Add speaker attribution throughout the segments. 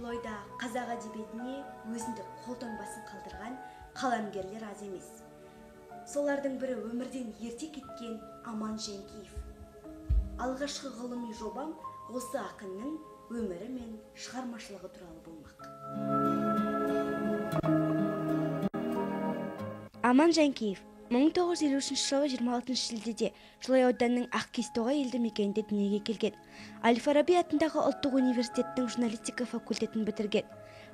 Speaker 1: Жылойда қазақ әдебиетіне өзіндік қолтаңбасын қалдырған қаламгерлер аз емес. Солардың бірі өмірден ерте кеткен Аман Жәңкиев. Алғашқы ғылыми жобам осы ақынның өмірі мен шығармашылығы туралы болмақ. Аман Жәңкиев 1953 жылы 26 шілдеде Жылой ауданының Ақкестоғай елді мекенінде дүниеге келген. Әл-Фараби атындағы ұлттық университеттің журналистика факультетін бітірген.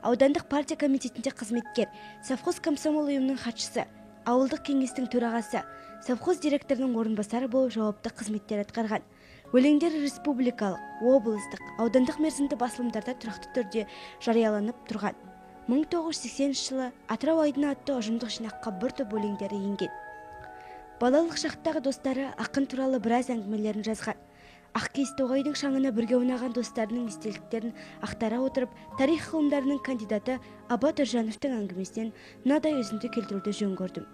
Speaker 1: Аудандық партия комитетінде қызметкер, совхоз комсомол ұйымының хатшысы, ауылдық кеңестің төрағасы, совхоз директорының орынбасары болып жауапты қызметтер атқарған. Өлеңдері республикалық, облыстық, аудандық мерзімді басылымдарда тұрақты түрде жарияланып тұрған. 1980 жылы Атырау айдыны атты ұжымдық жинаққа бір топ өлеңдері енген. Балалық шақтағы достары ақын туралы біраз әңгімелерін жазған. Ақкестоғайдың шаңына бірге ойнаған достарының естеліктерін ақтара отырып, тарих ғылымдарының кандидаты Абат Үржановтың әңгімесінен мынадай үзінді келтіруді жөн көрдім.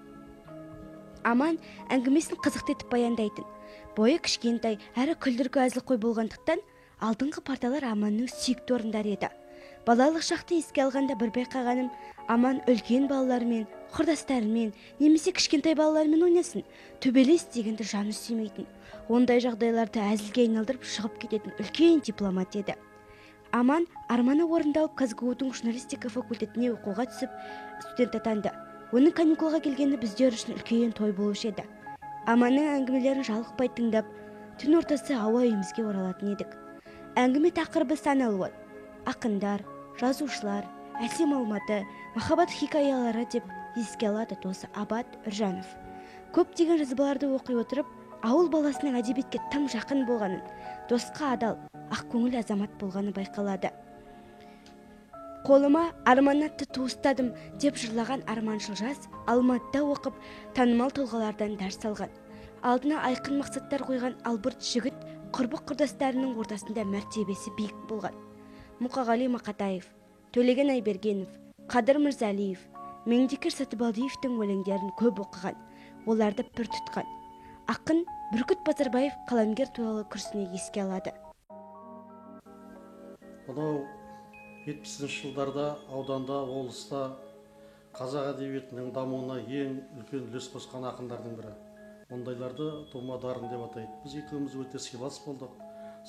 Speaker 1: Аман әңгімесін қызықты етіп баяндайтын. Бойы кішкентай, әрі күлдіргі әзілқой болғандықтан, алдыңғы парталар Аманның сүйікті орындары еді. Балалық шақты еске алғанда бір байқағаным, Аман үлкен балалармен, құрдастарымен, немесе кішкентай балалармен ойнасын, төбелес дегенді жаны сүймейтін. Ондай жағдайларды әзілге айналдырып шығып кететін үлкен дипломат еді. Аман арманы орындалып КазГУ-дың журналистика факультетіне оқуға түсіп, студент атанды. Оның каникулға келгені біздер үшін үлкен той болушы еді. Аманның әңгімелерін жалықпай тыңдап, түн ортасы ауа үйімізге оралатын едік. Әңгіме тақырыбы сан алуан. Ақындар, жазушылар, әсем Алматы, махаббат хикаялары деп еске алады досы Абат Үржанов. Көптеген жазбаларды оқи отырып, ауыл баласының әдебиетке тым жақын болғанын, досқа адал, ақкөңіл азамат болғаны байқалады. Қолыма арман атты ту ұстадым деп жырлаған арманшыл жас Алматыда оқып, танымал тұлғалардан дәріс алған. Алдына айқын мақсаттар қойған албырт жігіт құрбы құрдастарының ортасында мәртебесі биік болған. Мұқағали Мақатаев, Төлеген Айбергенов, Қадыр Мырзалиев, Меңдекеш Сатыбалдиевтің өлеңдерін көп оқыған, оларды пір тұтқан. Ақын Бүркіт Базарбаев қаламгер туралы күрсіне еске алады.
Speaker 2: Мынау 70-ші жылдарда ауданда, облыста қазақ әдебиетінің дамуына ең үлкен үлес қосқан ақындардың бірі. Ондайларды тума дарын деп атайды. Біз екеуміз өте сыйлас болдық,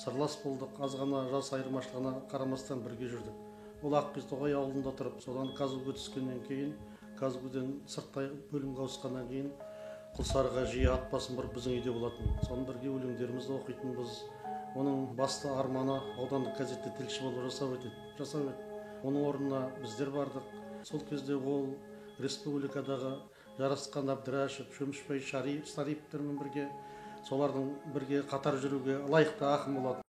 Speaker 2: сырлас болдық, аз ғана жас айырмашылығына қарамастан бірге жүрдік. Ол Ақкестоғай ауылында тұрып, содан КазГУ-ге түскеннен кейін, КазГУ-ден сырттай бөлімге ауысқаннан кейін Құлсарыға жиі ат басын бұрып біздің үйде болатын. Соны бірге өлеңдерімізді оқитынбыз. Оның басты арманы аудандық газетте тілші болып жасап еді. Оның орнына біздер бардық. Сол кезде ол республикадағы Жарасқан Әбдірашев, Шөмішбай Сариевтермен бірге, солардың бірге қатар жүруге лайықты ақын болатын.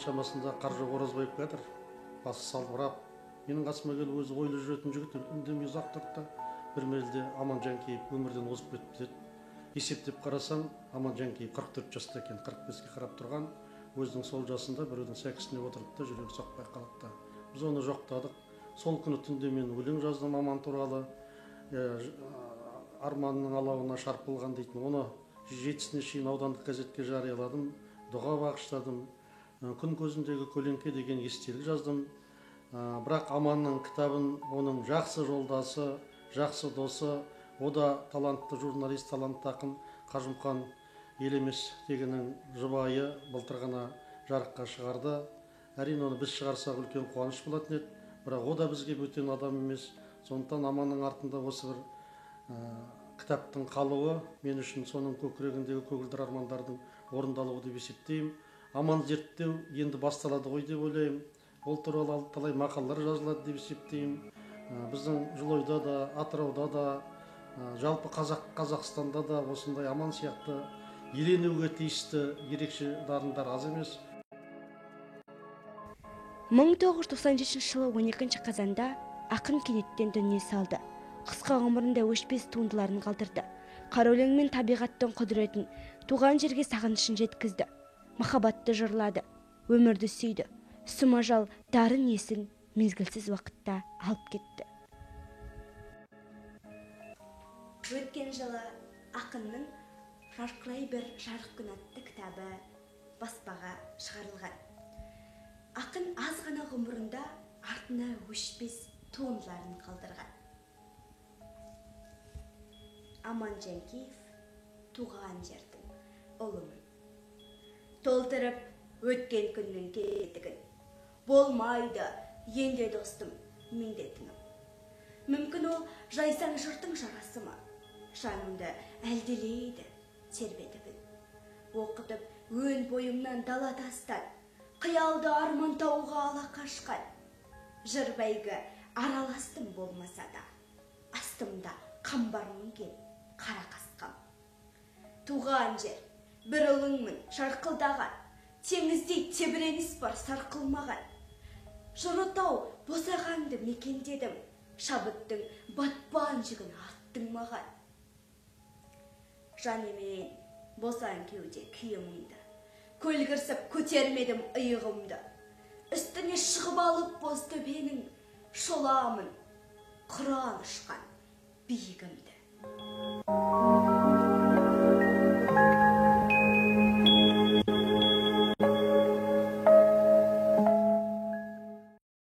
Speaker 2: Шамасында Қаржы Оразбаев келатыр, басы салбырап, менің қасыма келіп өзі ойлы жүретін жігіт үндемей ұзақ тұрды. Бір мезгілде Аман Жәңкиев өмірден озып кетті деді. Есептеп қарасам, Аман Жәңкиев 44 жаста екен, 45-ке қарап тұрған, өзінің сол жасында біреудің сәкісіне отырып та жүрегі соқпай қалыпты. Біз оны жоқтадық. Сол күні түнде мен өлең жаздым Аман туралы, арманның алауына шарпылған дейтін. Оны 7-сіне шейін аудандық газетке жарияладым, дұға бағыштадым. Күн көзіндегі көлеңке деген естелік жаздым. Бірақ Аманның кітабын оның жақсы жолдасы, жақсы досы, о да талантты журналист, талантты ақын Қажымұқан Елемес дегеннің жұбайы былтыр ғана жарыққа шығарды. Әрине оны біз шығарсақ үлкен қуаныш болатын еді, бірақ о да бізге бөтен адам емес. Сондықтан Аманның артында осы бір кітаптың қалуы мен үшін соның көкірегіндегі көгілдір армандардың орындалуы деп есептеймін. Аман зерттеу енді басталады ғой деп ойлаймын. Ол туралы талай мақалалар жазылады деп есептеймін. Біздің Жылойда да, Атырауда да, жалпы Қазақстанда да осындай Аман сияқты еленуге тиісті ерекше дарындар аз емес.
Speaker 1: 1997 жылы 12 қазанда ақын кенеттен дүние салды. Қысқа ғұмырында өшпес туындыларын қалдырды. Қара өлеңмен табиғаттың құдіретін, туған жерге сағынышын жеткізді. Махаббатты жырлады, өмірді сүйді. Сұм ажал дарын есін мезгілсіз уақытта алып кетті. Өткен жылы ақынның «Жарқырай бер жарық күн» атты кітабы баспаға шығарылған. Ақын аз ғана ғұмырында артына өшпес туындыларын қалдырған. Аман Жанкеев, туған жердің ұлымын. Толтырып өткен күннің кетігін. Болмайды енді, достым, менде тыным. Мүмкін, ол жайсаң жұртың жарасы ма? Жанымды әлдилейді, тербетіп. Оқытып өн бойымнан дала тастан, қиялды арман тауға ала қашқан. Жыр бәйгі араластым болмаса да, астымда қамбар мінген қара қасқам. Туған жер, бір ұлыңмын жарқылдаған, теңіздей тебіреніс бар сарқылмаған. Жұры тау босағаңды мекендедім, шабыттың батпан жүгін арттың маған. Жан емен босаң кеуде күйі мұңды, көлгірсіп көтермедім иығымды. Үстіне шығып алып боз төбенің, шоламын құран ұшқан биігімді.